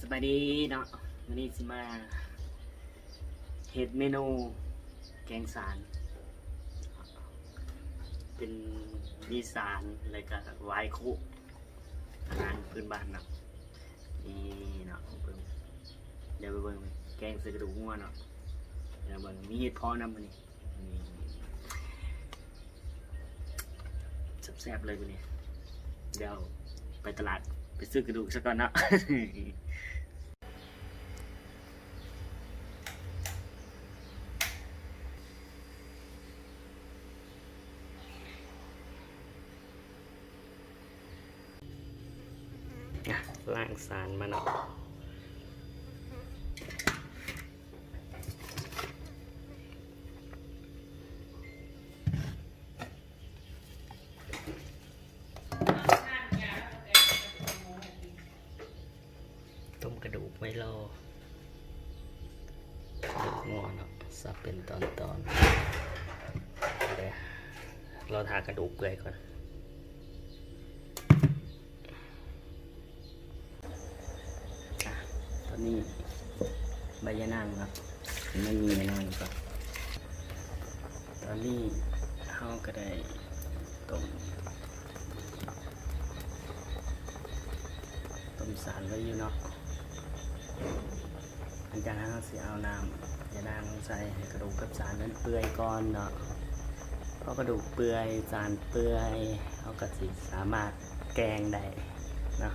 ສະບາຍດີເນາະ, ມື້ນີ້ຊິມາເຮັດເມນູແກງສານ ເປັນມີສານ ແລ້ວກະຫວາຍຄຸ ອາຫານພື້ນບ້ານເນາະ. ນີ້ເນາະ ເບິ່ງ ດຽວໄປເບິ່ງ ແກງໃສ່ກະດູກງົວເນາະ. ດຽວເບິ່ງມີເຫັດເຜາະນຳມື້ນີ້. ນີ້ ແຊບໆ ເລີຍມື້ນີ້. ດຽວໄປຕະຫຼາດ ໄປຊື້ກະດູກຊະກ່ອນເນາະ. ອ່ະ ລ້າງສານມາເນາະ. ຕົ້ມກະດູກໄວ້ລໍ ກະດູກງົວເນາະ ສັບເປັນຕອນໆ ດຽວລໍຖ້າກະດູກເປື່ອຍກ່ອນ. ອ່ະ ຕອນນີ້ໃບຍານາງເນາະ ໃຫ້ມັນມີຍານາງກ່ອນ. ຕອນນີ້ເຮົາກະໄດ້ຕົ້ມ ຕົ້ມສານໄວ້ຢູ່ເນາະ. ຫຼັງຈາກນັ້ນເຮົາຊິເອົານ້ຳຍານາງລົງໃສ່ ໃຫ້ກະດູກກັບສານມັນເປື່ອຍກ່ອນເນາະ. ພໍກະດູກເປື່ອຍ ສານເປື່ອຍ ເຮົາກະຊິສາມາດແກງໄດ້ເນາະ.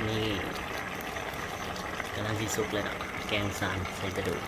ນີ້ກຳລັງຊິສຸກແລ້ວເນາະ ແກງສານໃສ່ກະດູກ.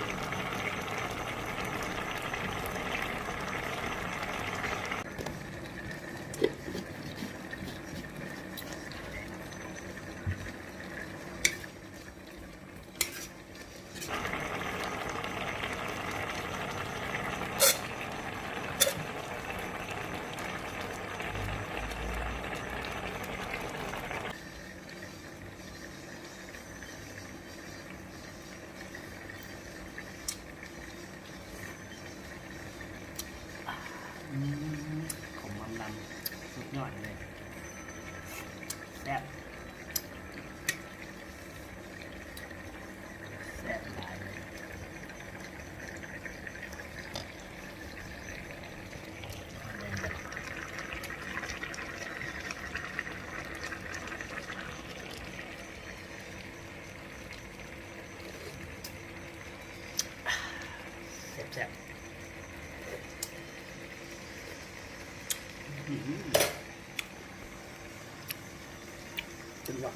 ແຊບ ແຊບຫຼາຍເລີຍ ແຊບໆ ອືມ ເປັນຫວັດ.